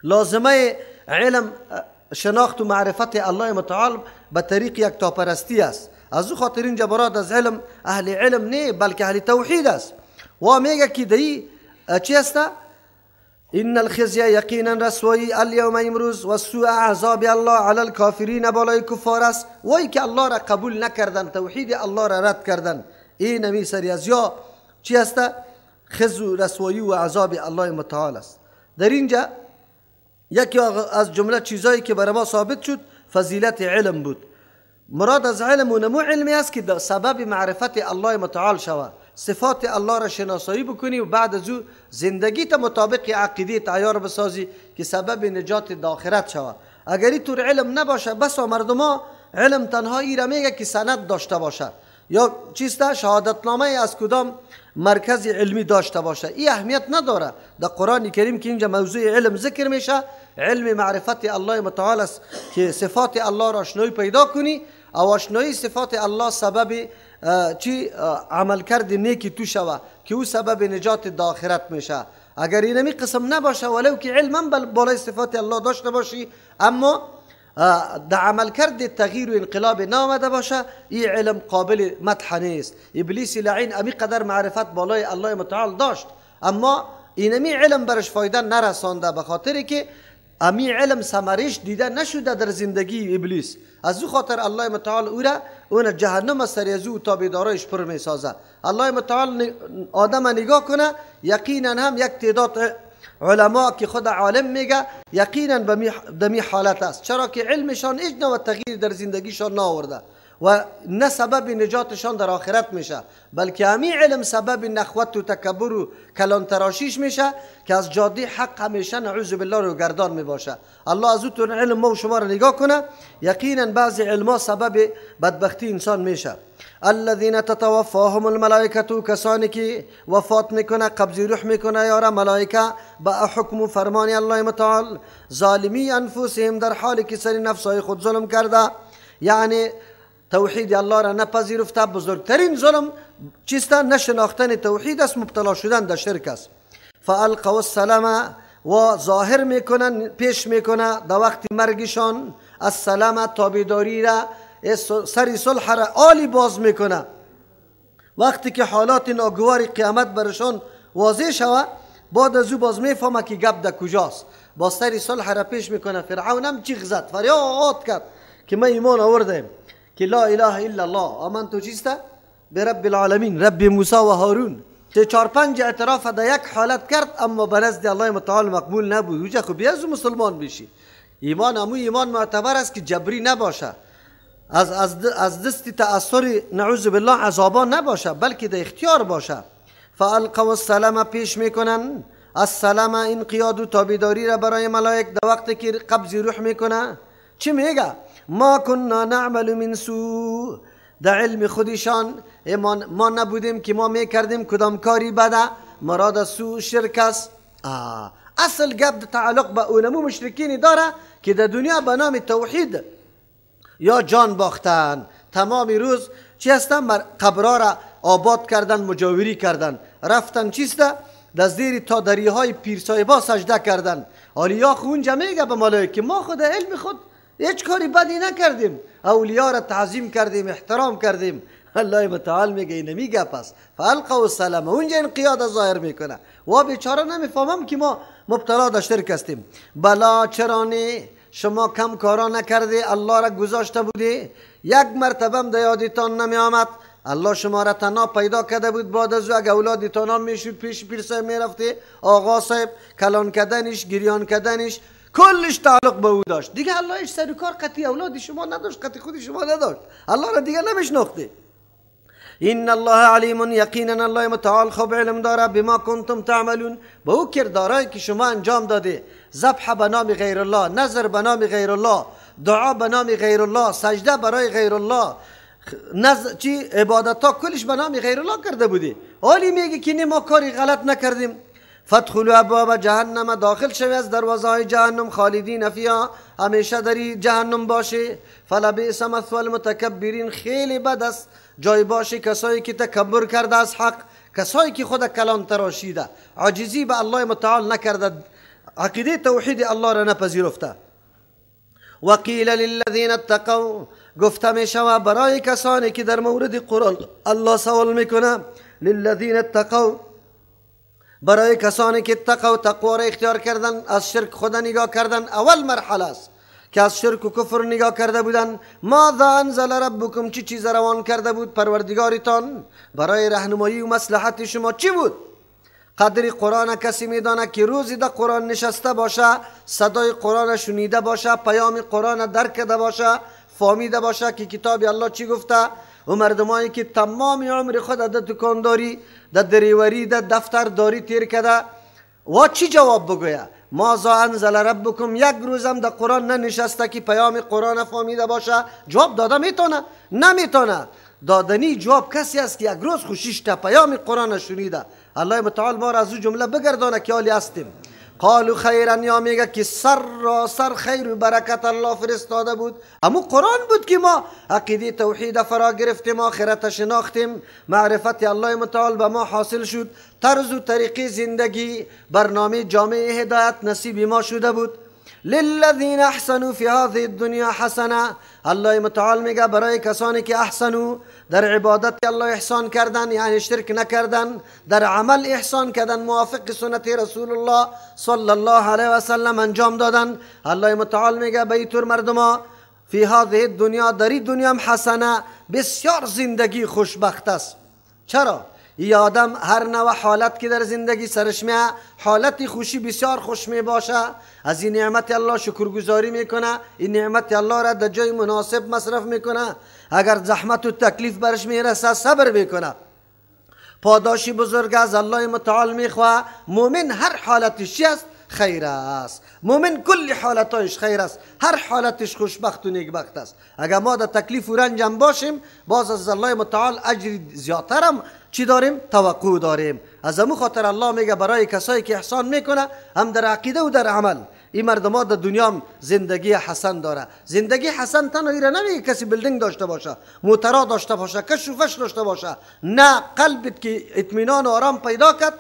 لازمه علم شناخت و معرفت الله متعال به طریق یکتاپرستی است. از او خاطر اینجا براد از علم اهل علم نه بلکه اهل توحید است. و میگه که دی چی است؟ ان الخزي یقینا رسوایی الیوم امروز و سوء عذاب الله علی الکافرین بالای کفار است. وای که الله را قبول نکردن، توحید الله را رد کردن، این نمی سری از یا چی است؟ خزي و رسوایی و عذاب الله متعال است. در اینجا یکی از جمله چیزایی که برای ما ثابت شد فضیلت علم بود. مراد از علم و نمو علمی است که سبب معرفت الله متعال شود، صفات الله را شناسایی بکنی و بعد از او زندگی تا مطابق عقیده عیار بسازی که سبب نجات د آخرت شود. اگر اینطور علم نباشه، بسا مردما علم تنها ای را میگه که سند داشته باشه یا چیست شهادتنامه از کدام مرکز علمی داشته باشه، این اهمیت نداره. در قرآن کریم که اینجا موضوع علم ذکر میشه، علم معرفت الله متعال است که صفات الله را آشنایی پیدا کنی او آشنایی صفات الله سبب چی عمل کرد نیکی تو شوه که او سبب نجات د آخرت میشه. اگر اینمی قسم نباشه، ولو که علم بالای صفات الله داشته باشی اما در عمل کرد تغییر و انقلاب نامده باشه، این علم قابل مدح نیست. ابلیس لعین امی قدر معرفت بالای الله متعال داشت اما اینمی علم برش فایده نرسانده، به خاطر که امی علم ثمرش دیده نشده در زندگی ابلیس. از او خاطر الله متعال او را اون جهنم سر از او تابعدارایش پر میسازه. الله متعال آدم نگاه کنه، یقینا هم یک تعداد علما که خود عالم میگه یقینا به حالت است، چرا که علمشان هیچ نوع تغییر در زندگیشان نآورده و نه سبب نجاتشان در آخرت میشه، بلکه همی علم سبب نخوت و تکبر و کلان تراشیش میشه که از جاده حق همیشه نعوذ بالله رو گردان میباشه. الله از او علم ما و شما رو نگاه کنه، یقینا بعضی علما سبب بدبختی انسان میشه. الذين تتوفاهم الملائکه، کسانی که وفات میکنه، قبض روح میکنه یارا ملائکه با حکم و فرمان الله متعال، ظالمی انفسهم در حالی که سر نفسهای خود ظلم کرده، یعنی توحید الله را نپذیرفته. بزرگترین ظلم چیست؟ نشناختن توحید است، مبتلا شدن در شرک است. فالقوا السلام و ظاهر میکنن، پیش میکنه در وقت مرگشان السلام تابعداری را، سری صلح را عالی باز میکنه. وقتی که حالات ناگوار قیامت برشان واضح شوه، بعد از او باز میفهمه که گپ در کجاست، با سری صلح را پیش میکنه. فرعون هم جیغ زد، فریاد کرد که ما ایمان آوردیم که لا اله الا الله، آمنت چیست؟ برب العالمین، رب موسی و هارون. سه چهار پنج اعتراف در یک حالت کرد اما به نزد الله متعال مقبول نبود. اوجه خب بیا از مسلمان بشی. ایمان امو ایمان معتبر است که جبری نباشه، از دست تأثر نعوذ بالله عذابان نباشه، بلکه در اختیار باشه. فالقوا السلام پیش میکنن، السلام انقیاد و تابعداری را برای ملائک در وقتی که قبض روح میکنه. چی میگه؟ ما كنا نعمل من سوء، در علم خودشان ما نبودیم که ما میکردیم کدام کاری بده، مراد از سوء شرک است. اصل گپ تعلق به اونمو مشرکینی داره که در دنیا به نام توحید یا جان باختن، تمام روز چی هستن؟ قبرها را آباد کردن، مجاوری کردن، رفتن چیست؟ در زیر تا دریهای پیر صاحبا سجده کردن. آلیا خو اونجا میگه به ملائکه که ما خود علم خود هیچ کاری بدی نکردیم، اولیا را تعظیم کردیم، احترام کردیم. الله متعال میگه اینمی گپ است. فالقوا السلام، اونجا انقیاد ظاهر میکنه و بیچاره نمیفهمم که ما مبتلا در شرک هستیم. بلا چرا نه؟ شما کم کارا نکرده، الله را گذاشته بودی، یک مرتبه هم در یادتان نمی آمد. الله شما را تنها پیدا کرده بود، بعد از او اگه اولادتان هم میشد پیش پیر صاحب میرفته، آقا صاحب کلان کردنش، گریان کردنش، کلش تعلق به او داشت. دیگه الله هیچ سر و کار قطعی اولاد شما نداشت، قطعی خود شما نداشت، الله را دیگه نمیشناخته. ان الله علیم، یقینا الله متعال خوب علم داره بما کنتم تعملون، به او کردارایی که شما انجام داده، ذبح به نام غیر الله، نذر به نام غیر الله، دعا به نام غیر الله، سجده برای غیر الله، نذر چی عبادت ها کلش به نام غیر الله کرده بودی. حالی میگه که نه ما کاری غلط نکردیم. فادخلوا ابواب جهنم، داخل شوی از دروازه های جهنم، خالدین فیها، همیشه در جهنم باشه. فلبئس مثوی المتکبرین، خیلی بد است جای باشه کسایی که تکبر کرده از حق، کسایی که خود کلان تراشیده، عاجزی به الله متعال نکرده، عقیده توحید الله را نپذیرفته. وقیل للذین اتقوا، گفته می شود برای کسانی که در مورد قرآن الله سوال میکنه، للذین اتقوا، برای کسانی که اتقوا، تقوا را اختیار کردن، از شرک خود نگاه کردن، اول مرحله است که از شرک و کفر نگاه کرده بودن. ماذا انزل ربکم، چی چیز روان کرده بود پروردگارتان برای راهنمایی و مصلحت شما چی بود؟ قدر قرآن کسی میدانه که روزی در قرآن نشسته باشه، صدای قرآن شنیده باشه، پیام قرآن درک کرده باشه، فهمیده باشه که کتاب الله چی گفته. و مردمایی که تمام عمر خود در دکانداری، در دریوری، در دفترداری تیر کرده، و چی جواب بگویه؟ ماذا انزل ربکم، یک روزم در قرآن ننشسته که پیام قرآن فهمیده باشه، جواب داده میتونه؟ نمیتونه. دادنی جواب کسی است که یک روز خوشیش تا پیام قرآن شنیده. الله متعال ما را از او جمله بگردانه که حالی هستیم. قالوا خیرا، یا میگه که سر را سر خیر و برکت الله فرستاده بود، اما قرآن بود که ما عقیده توحید فرا گرفتیم، آخرت شناختیم، معرفت الله متعال به ما حاصل شد، طرز و طریقه زندگی، برنامه جامع هدایت نصیب ما شده بود. للذین احسنوا فی هذه الدنیا حسنه، الله متعال میگه برای کسانی که احسنوا، در عبادت الله احسان کردن، یعنی شرک نکردن، در عمل احسان کردن، موافق سنت رسول الله صلی الله علیه و سلم انجام دادن. الله متعال میگه به اینطور مردما فی هذه الدنیا، در این دنیا حسنه، بسیار زندگی خوشبخت است. چرا؟ ای آدم هر نوع حالت که در زندگی سرش میه، حالت خوشی بسیار خوش می باشه، از این نعمت الله شکرگزاری میکنه، این نعمت الله را در جای مناسب مصرف میکنه، اگر زحمت و تکلیف برش میرسه صبر میکنه، پاداشی بزرگ از الله متعال میخواه. مؤمن هر حالتش چی است؟ خیر است. مؤمن کل حالتایش خیر است، هر حالتش خوشبخت و نیکبخت است. اگر ما در تکلیف و رنج هم باشیم، باز از الله متعال اجر زیادترم چی داریم؟ توقع داریم. از امو خاطر الله میگه برای کسایی که احسان میکنه هم در عقیده و در عمل، این مردم در دنیا زندگی حسن داره. زندگی حسن تنها ایره نمیگه کسی building داشته باشه، موترا داشته باشه، کش و فش داشته باشه، نه، قلبت که اطمینان و آرام پیدا کرد،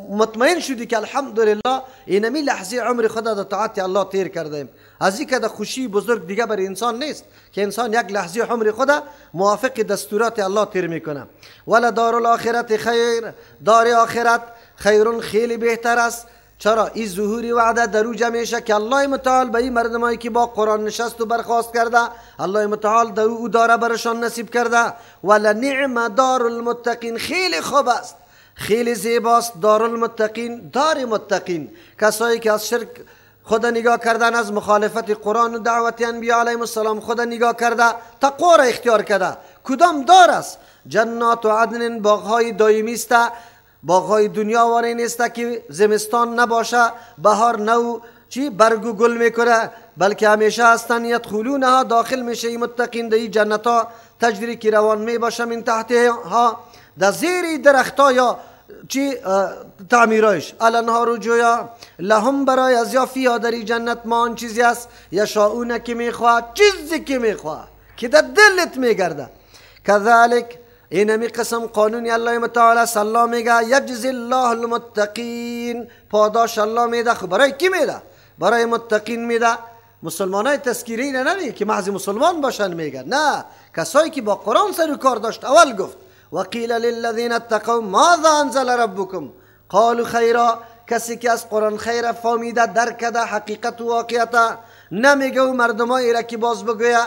مطمئن شدی که الحمدلله اینمی لحظه عمر خدا در طاعت الله تیر کردیم. از این که در خوشی بزرگ دیگه بر انسان نیست که انسان یک لحظه عمر خدا موافق دستورات الله تیر میکنه. ولدار الاخرت خیر، دار آخرت خیرون خیلی بهتر است. چرا؟ این ظهوری وعده در او جمع میشه که الله متعال به این مردمایی که با قرآن نشست و برخاست کرده، الله متعال در او داره برشان نصیب کرده. ولنعم دار المتقین، خیلی خوب است، خیلی زیباست دار المتقین، دار متقین، کسایی که از شرک خود نگاه کردن، از مخالفت قرآن و دعوت انبیا علیهم السلام خود نگاه کرده، تقوا را اختیار کرده. کدام دار است؟ جنات و عدن، باغهای دائمی است، باغهای دنیا واری نیست که زمستان نباشه، بهار نو چی برگ و گل میکنه، بلکه همیشه هستن. یدخلونها، داخل میشه متقین در جنت ها، تجری که روان می باشه من تحتها، در زیر درختها یا چی تعمیرایش، الانهار جویا، لهم برای از یا فیها در جنت ما آن چیزی است، یشاؤون که میخواه، چیزی که میخواه که در دلت میگرده. کذالک، اینمی قسم قانونی الله متعال است. الله میگه یجزی الله المتقین، پاداش الله میده. خب برای کی میده؟ برای متقین میده. مسلمان های تذکیری نه نمیگه که محض مسلمان باشن میگه، نه، کسایی که با قرآن سر و کار داشت. اول گفت وقیل للذین اتقوا ماذا انزل ربکم قالوا خیرا، کسی که از قرآن خیر فهمیده، درک کرده حقیقت و واقعیت، نمیگه و مردمایی را که باز بگویه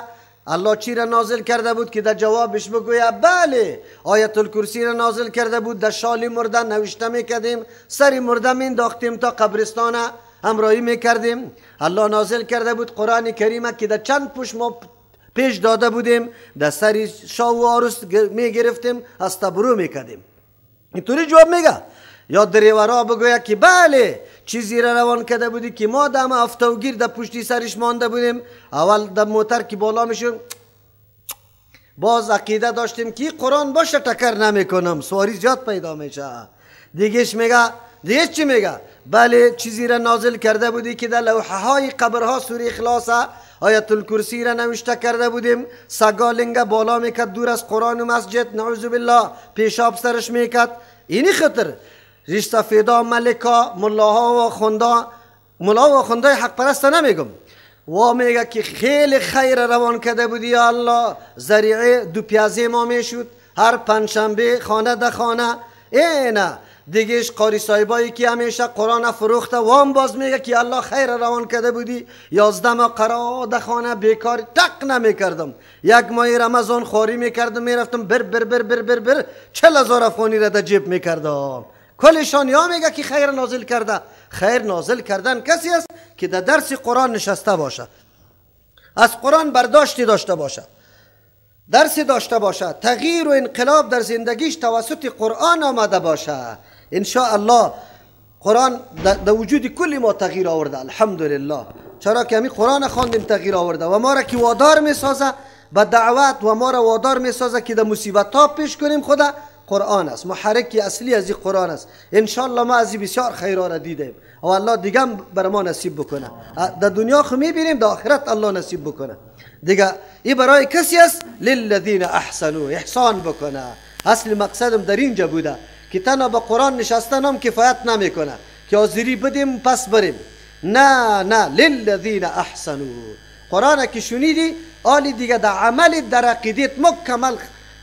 الله چی را نازل کرده بود که در جوابش بگویه بله آیت الکرسی را نازل کرده بود، در شال مرده نوشته میکردیم، سر مرده مینداختیم تا قبرستان همراهی میکردیم. الله نازل کرده بود قرآن کریم که در چند پشت ما پیش داده بودیم، در سر شاه و عروس میگرفتیم، از تبرو میکردیم. اینطوری جواب میگه. یا دریورا بگویا که بله چیزی را روان کرده بودی که ما دم افتوگیر در پشتی سرش مانده بودیم، اول در موتر که بالا میشون باز عقیده داشتیم که قرآن باشه تکر نمیکنم، سواری زیاد پیدا میشه. دیگهش میگه، دیگه چی میگه؟ بله چیزی را نازل کرده بودی که در لوحه های قبرها سوره اخلاص آیت الکرسی را نوشته کرده بودیم، سگا لنگه بالا میکرد دور از قرآن و مسجد، نعوذ بالله پیشاب سرش میکرد. اینی خطر ریش سفیدا، ملکا، ملاها و خوندا ملا و آخوندهای حق پرست نمیگم، و میگه که خیلی خیر روان کرده بودی یا الله، ذریعه دو پیازه ما میشد، هر پنجشنبه خانه ده خانه. اینه دیگهش قاری صاحبایی که همیشه قرآن فروخته، وام باز میگه که الله خیر روان کرده بودی، 11 ماه قرار ده خانه بیکار تق نمیکردم، یک ماه رمضان خواری میکردم، میرفتم بر بر بر بر بر بر 40,000 افغانی را در جیب میکردم. کلشان یا میگه که خیر نازل کرده. خیر نازل کردن کسی است که در درس قرآن نشسته باشه، از قرآن برداشتی داشته باشه، درسی داشته باشه، تغییر و انقلاب در زندگیش توسط قرآن آمده باشه. ان شاء الله قرآن در وجود کل ما تغییر آورده، الحمدلله. چرا که همین قرآن خواندیم تغییر آورده و ما را که وادار میسازه به دعوت و ما را وادار میسازه که در مصیبت ها پیش کنیم، خدا قرآن است، محرک اصلی از این قرآن است. ان شاء الله ما از این بسیار خیرها را دیدیم و الله دیگه بر ما نصیب بکنه. در دنیا خو میبینیم، در آخرت الله نصیب بکنه. دیگه این برای کسی است للذین احسنوا، احسان بکنه. اصل مقصدم در اینجا بوده که تنها با قرآن نشستن هم کفایت نمیکنه که حاضری بدیم پس بریم. نه نه، للذین احسنوا. قرآن که شنیدی آلی دیگه در عمل در عقیدت مکمل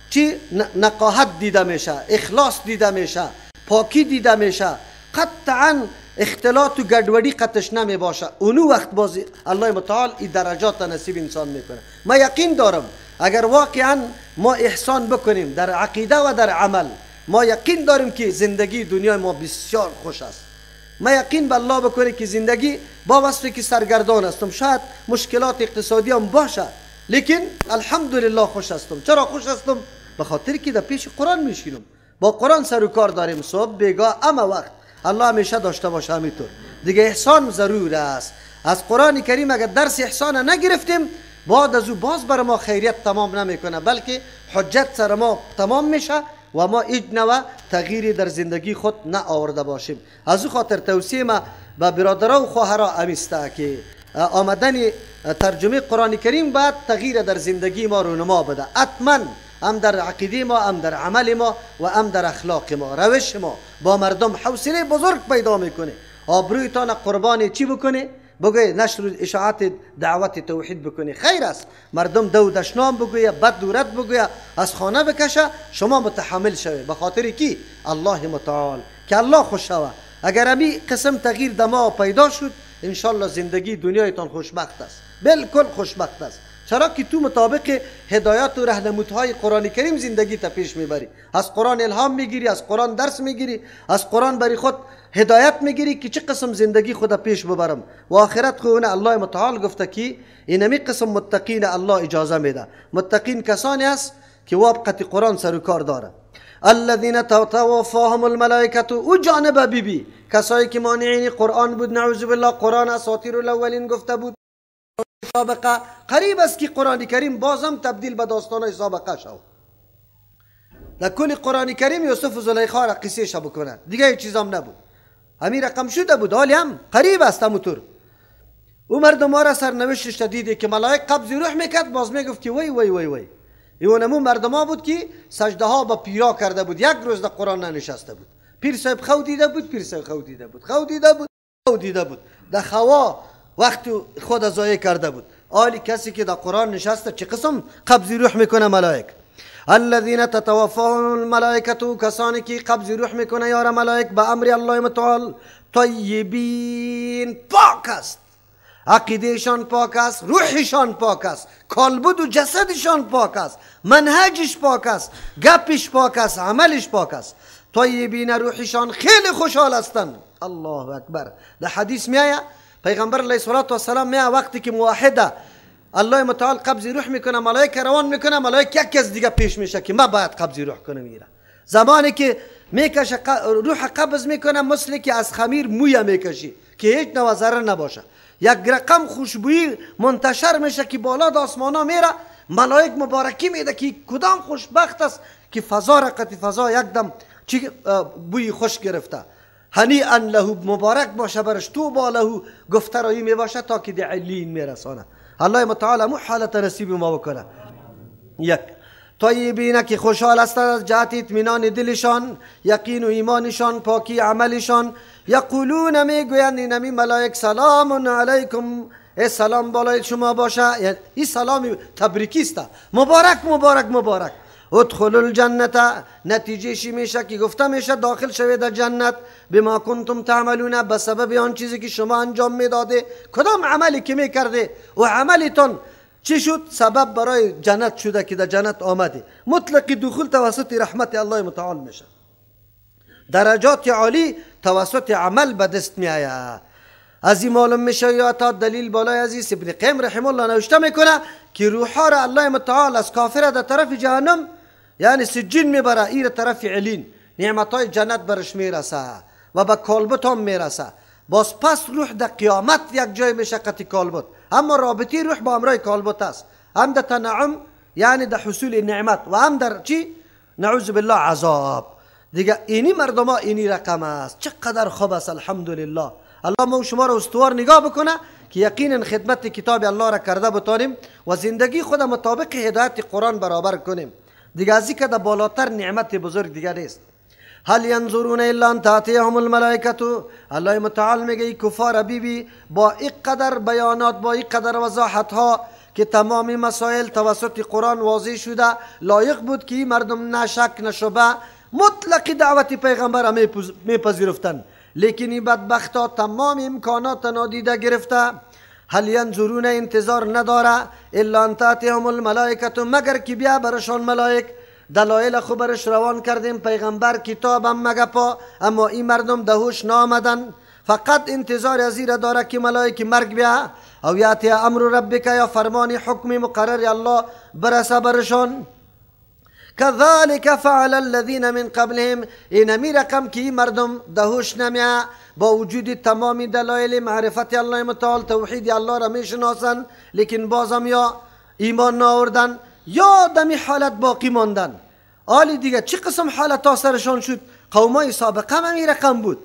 چی نقاهت دیده میشه، اخلاص دیده میشه، پاکی دیده میشه، قطعا اختلاط و گډوډی قطش نمی باشه. اونو وقت باز الله متعال این درجات نصیب انسان میکنه. ما یقین دارم اگر واقعا ما احسان بکنیم در عقیده و در عمل، ما یقین داریم که زندگی دنیای ما بسیار خوش است. ما یقین به الله بکنیم که زندگی با وصفی که سرگردان هستم، شاید مشکلات اقتصادی هم باشه، لیکن الحمدلله خوش هستم. چرا خوش هستم؟ به خاطر که در پیش قرآن میشینم، با قرآن سر و کار داریم، صبح بیگاه اما وقت. الله همیشه داشته باشه همینطور. دیگه احسان ضرور است. از قرآن کریم اگر درس احسان نگرفتیم، بعد از او باز بر ما خیریت تمام نمیکنه، بلکه حجت سر ما تمام میشه و ما هیچ نوع تغییری در زندگی خود نه آورده باشیم. از او خاطر توصیه ما به برادرها و خواهرها امیسته که آمدن ترجمه قرآن کریم باید تغییر در زندگی ما رونما بده، حتما هم در عقیده ما، هم در عمل ما و هم در اخلاق ما، روش ما با مردم. حوصله بزرگ پیدا میکنه. آبرویتان قربان چی بکنه؟ بگوی نشر اشاعت دعوت توحید بکنه، خیر است. مردم دو دشنام بگویه، بد و رد بگویه، از خانه بکشه، شما متحمل شوی. به خاطر کی؟ الله متعال، که الله خوش شوه. اگر امی قسم تغییر دما پیدا شد، انشالله زندگی دنیایتان خوشبخت است، بالکل خوشبخت است. چرا که تو مطابق هدایات و رهنمودهای قرآن کریم زندگی تا پیش میبری. از قرآن الهام میگیری، از قرآن درس میگیری، از قرآن بری خود هدایت میگیری که چه قسم زندگی خود پیش ببرم. و آخرت خو الله متعال گفته که اینمی قسم متقین الله اجازه میده. متقین کسانی است که وابقت قرآن سر و کار داره. الذين تتوفاهم الملائکه، او جانب بی بی کسایی که مانعین قرآن بود، نعوذ بالله، قرآن اساطیر الاولین گفته بود، سابقه قریب است که قرآن کریم بازم تبدیل به داستانهای سابقه شد. در کل قرآن کریم یوسف و زلیخا را قصه شه بکنه، دیگه هیچ چیزام نبود، همین رقم شده بود. حالی هم قریب است همونطور. او مردم ها را سرنوشتش دیده که ملائک قبض روح میکرد، باز میگفت که وی وی وی وی. ایونمو مردم ها بود که سجده ها با پیرا کرده بود، یک روز در قرآن ننشسته بود. پیر صاحب خو دیده بود، پیر صاحب خو دیده بود، خو دیده بود، خو دیده بود، در خوا وقت خود ضایع کرده بود. آلی کسی که در قرآن نشسته چه قسم قبض روح میکنه ملائک. الذين تتوفاهم الملائکه، کسانی که قبض روح میکنه یار ملائک به امر الله متعال، طیبین، پاک است، عقیدهشان پاک است، روحشان پاک است، کالبد و جسدشان پاک است، منهجش پاک است، گپش پاک است، عملش پاک است. طیبین، روحشان خیلی خوشحال هستند. الله اکبر. در حدیث میآید پیغمبر علیه الصلاة والسلام میآید وقتی که موحده الله متعال قبض روح میکنه، ملائکه روان میکنه، ملائکه یک کس دیگه پیش میشه که ما باید قبض روح کنم. میره زمانی که میکشه روح قبض میکنه، مثل که از خمیر مویه میکشی که هیچ نوع ضرر نباشه، یک رقم خوشبویی منتشر میشه که بالا د آسمانا میره. ملائک مبارکی میده که کدام خوشبخت است که فضا رقت فضا یک دم چی بوی خوش گرفته. هنیئا له، مبارک باشه برش، توبا له، گفته رایی میباشه تا که ده علین میرسانه. الله متعال مو حالت نصیب ما بکنه. یک طیبین که خوشحال هستند از جهت اطمینان دلشان، یقین و ایمانشان، پاکی عملشان. یقولون میگویند اینمی ملائک سلام علیکم، ای سلام بالای شما باشه، این سلام تبریکی است، مبارک مبارک مبارک. ادخلوا الجنة، نتیجه شی میشه که گفته میشه داخل شوید در جنت، بما کنتم تعملون، به سبب آن چیزی که شما انجام میداده، کدام عملی که میکرده و عملتان چی شد سبب برای جنت شده که در جنت آمده. مطلق دخول توسط رحمت الله متعال میشه. درجات عالی توسط عمل به دست می آید. از این معلوم میشه یا تا دلیل بالای عزیز ابن قیم رحمه الله نوشته میکنه که روحها را الله متعال از کافر در طرف جهنم یعنی سجین میبره ایر طرف علین، نعمتهای جنت برش میرسه و به کالبت هم میرسه. باز پس روح در قیامت یک جای میشه قطی کالبت، اما رابطه روح با امرای کالبت است، هم در تنعم یعنی در حصول نعمت و هم در چی؟ نعوذ بالله عذاب. دیگه اینی مردم ها اینی رقم است. چقدر خوب است الحمدلله. الله ما شما را استوار نگاه بکنه که یقینا خدمت کتاب الله را کرده بتانیم و زندگی خود مطابق هدایت قرآن برابر کنیم. دیگه از این که در بالاتر نعمت بزرگ دیگه نیست. هل ینظرون الا ان تاتیهم الملائکه، الله متعال میگه ای کفار بی با اینقدر بیانات، با اینقدر وضاحت ها که تمام مسائل توسط قرآن واضح شده، لایق بود که مردم نه شک نه شبه مطلق دعوت پیغمبر میپذیرفتن، لیکن این بدبخت ها تمام امکانات نادیده گرفته. هل ینظرون انتظار نداره الا ان تاتیهم الملائکه، مگر که بیا برشان ملائک، دلایل خو برش روان کردیم، پیغمبر کتابم مگه پا، اما این مردم دهوش نامدن. فقط انتظار از این داره که ملائک مرگ بیا او یاتی امر ربک، یا فرمان حکم مقرر الله برسه برشان. كذلك فعل الذين من قبلهم، اینمی رقم که این مردم دهوش نمیه با وجود تمام دلایل معرفت الله متعال توحید الله را میشناسن، لیکن بازم یا ایمان نآوردن یا دمی حالت باقی ماندن. آلی دیگه چه قسم حالت ها سرشان شد؟ قومای سابقه هم این رقم بود،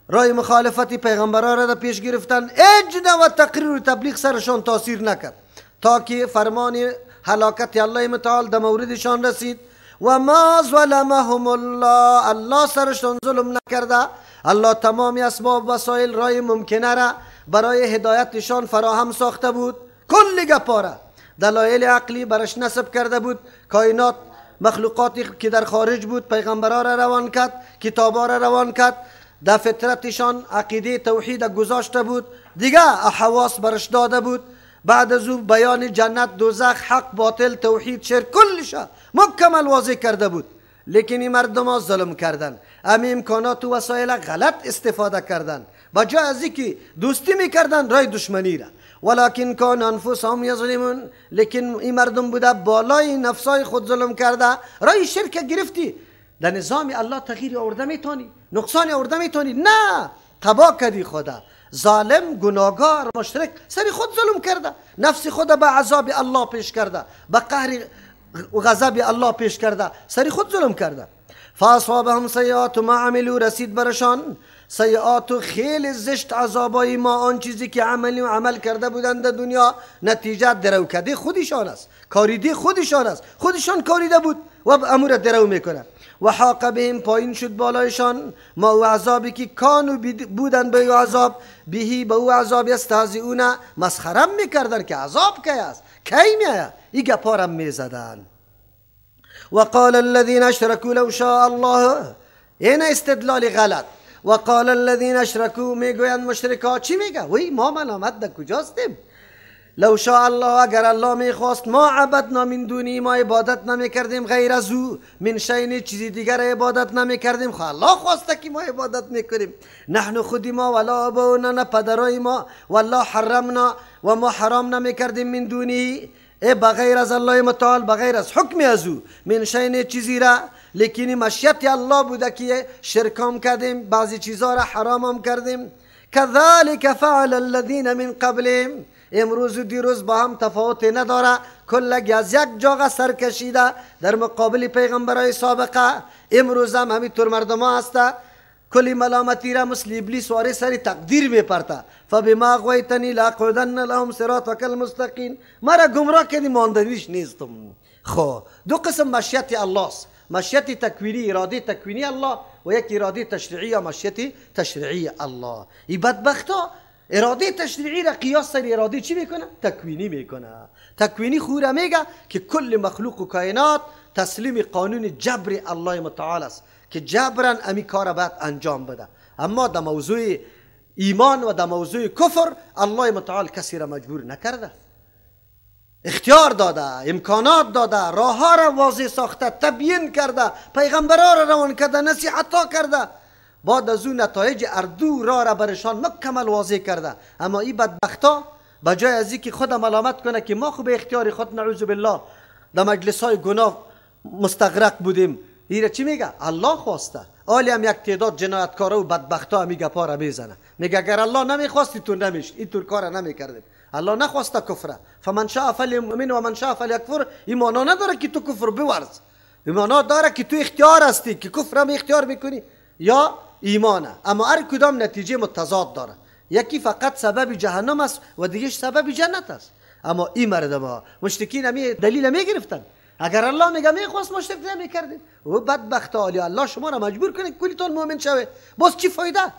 رای مخالفت پیغمبران را پیش گرفتن، اجنا و تقریر و تبلیغ سرشان تاثیر نکرد تا که فرمان هلاکت الله متعال در موردشان رسید. و ما ظلمهم الله، الله سرشان ظلم نکرده، الله تمام اسباب وسایل رای ممکنه را برای هدایتشان فراهم ساخته بود، کل گپاره دلایل عقلی برش نصب کرده بود، کائنات مخلوقاتی که در خارج بود پیغمبران را روان کرد، کتابا را روان کرد، در فطرتشان عقیده توحید گذاشته بود، دیگه حواس برش داده بود. بعد از او بیان جنت، دوزخ، حق، باطل، توحید، شرک کلش مکمل واضح کرده بود، لیکن این مردم ها ظلم کردن، امی امکانات و وسایل غلط استفاده کردن، با جای از اینکه دوستی میکردن رای دشمنی را. ولکن کان انفسهم یظلمون، لیکن این مردم بوده بالای نفسای خود ظلم کرده، رای شرک گرفتی، در نظام الله تغییر آورده میتونی، نقصان آورده میتونی، نه تباه کردی خدا. ظالم، گناهگار، مشرک سری خود ظلم کرده، نفس خود به عذاب الله پیش کرده، به قهر و غضب الله پیش کرده، سری خود ظلم کرده. فاصابهم سیئات ما عملوا، رسید برشان سیئات خیلی زشت عذابای ما، آن چیزی که عملی و عمل کرده بودند در دنیا، نتیجه درو کرده خودشان است، کاریده خودشان است، خودشان کاریده بود و امور درو میکنه. و حاق بهم، پایین شد بالایشان ما او عذابی که کانو بودن به او عذاب، بهی به او عذاب یستهزئون، مسخرم میکردن که عذاب کی است، کی میآید، این گپارم میزدن. وقال الذين اشركوا لو شاء الله، این استدلال غلط. وقال الذين اشركوا، میگویند مشرکا چی میگه؟ وی ما ملامت در کجاستیم؟ لو شاء الله، اگر الله میخواست، ما عبدنا من دونی، ما عبادت نمیکردیم غیر از او، من شین چیزی دیگر عبادت نمیکردیم، خب الله خواسته که ما عبادت میکنیم. نحن خودی ما، ولا آباؤنا، نه پدرای ما، والله حرمنا، و ما حرام نمیکردیم من دونی، ای بغیر از الله متعال، بغیر از حکم از او، من شین چیزی را، لیکن مشیت الله بوده که شرکام کردیم، بعضی چیزها را حرام کردیم. كذلك فعل الذين من قبلهم، امروز و دیروز با هم تفاوت نداره، کلگی از یک جاغه سر کشیده در مقابل پیغمبرای سابقه. امروز هم همینطور مردم ها هسته، کلی ملامتی را مثل ابلیس واره سر تقدیر میپرته. فبما اغویتنی لاقعدن لهم صراطک المستقیم، مرا گمراه کردی ماندنیش نیستم. خب دو قسم مشیت الله است، مشیت تکوینی، اراده تکوینی الله، و یک اراده تشریعی یا مشیت تشریعی الله. این بدبختا اراده تشریعی را قیاس سر اراده چی میکنه؟ تکوینی میکنه. تکوینی خوره میگه که کل مخلوق و کائنات تسلیم قانون جبر الله متعال است که جبرا امی کار باید انجام بده. اما در موضوع ایمان و در موضوع کفر الله متعال کسی را مجبور نکرده، اختیار داده، امکانات داده، راه را واضح ساخته، تبیین کرده، پیغمبرها را روان کرده، نصیحت ها کرده، بعد از اون نتایج اردو راه را برشان مکمل واضح کرده. اما این بدبختا بجای از اینکه خود ملامت کنه که ما خو به اختیار خود نعوذ بالله در مجلس های گناه مستغرق بودیم، ایره چی میگه؟ الله خواسته. آلی هم یک تعداد جنایتکارا و بدبختا همی گپا را میزنه، میگه اگر الله نمیخواست اینطور نمیشد، اینطور کار نمیکردیم. الله نخواسته کفره، فمن شاء فلیؤمن و من شاء فلیکفر. این معنا نداره که تو کفر بورز، این معنا داره که تو اختیار هستی که کفر هم اختیار میکنی یا ایمانه. اما هر کدام نتیجه متضاد داره، یکی فقط سبب جهنم است و دیگهش سبب جنت است. اما این مردم ها مشرکین همی دلیل میگرفتن، اگر الله میگه میخواست مشرک نمیکردین. و بدبخت عالی الله شما را مجبور کنه کلیتون مؤمن شوه، باز چی فایده؟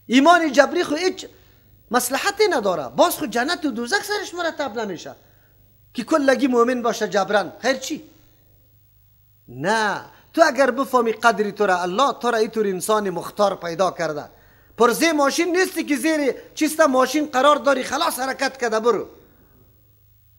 ایمان جبری خو هیچ مصلحتی نداره، باز خو جنت و دوزخ سرش مرتب نمیشه که کلگی مؤمن باشه جبران. خیر چی؟ نه، تو اگر بفهمی قدری تو را الله تو را اینطور انسان مختار پیدا کرده، پرزه ماشین نیستی که زیر چیست ماشین قرار داری خلاص حرکت کرده برو.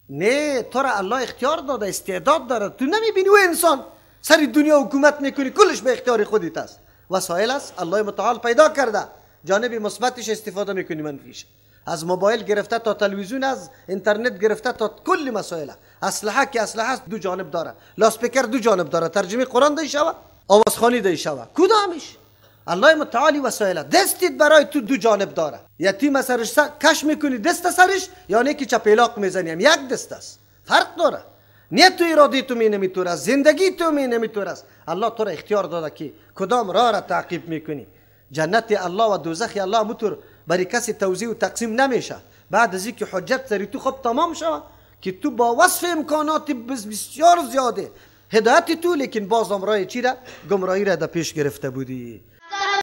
نه، تو را الله اختیار داده، استعداد داره، تو نمیبینی او انسان سر دنیا حکومت میکنی، کلش به اختیار خودت است. وسایل است الله متعال پیدا کرده، جانب مثبتش استفاده میکنی منفیش، از موبایل گرفته تا تلویزیون، از اینترنت گرفته تا کل مسائل. اسلحه که اسلحه است دو جانب داره، لاسپیکر دو جانب داره، ترجمه قرآن دی شوه، آوازخوانی دی شوه، کدامش؟ الله متعالی وسایل دستت برای تو دو جانب داره. یتیم سرش کش میکنی دست سرش، یا نه که چپیلاق میزنی، هم یک دست است، فرق داره. نه تو اراده تو می نمیتور است، زندگی تو می نمیتور است. الله تو را اختیار داده که کدام راه را تعقیب میکنی. جنت الله و دوزخ الله متور برای کسی توزیع و تقسیم نمیشه. بعد از اینکه حجت سری تو خب تمام شوه که تو با وصف امکانات بسیار زیاده هدایت تو، لیکن باز هم راه چی را؟ گمراهی را در پیش گرفته بودی.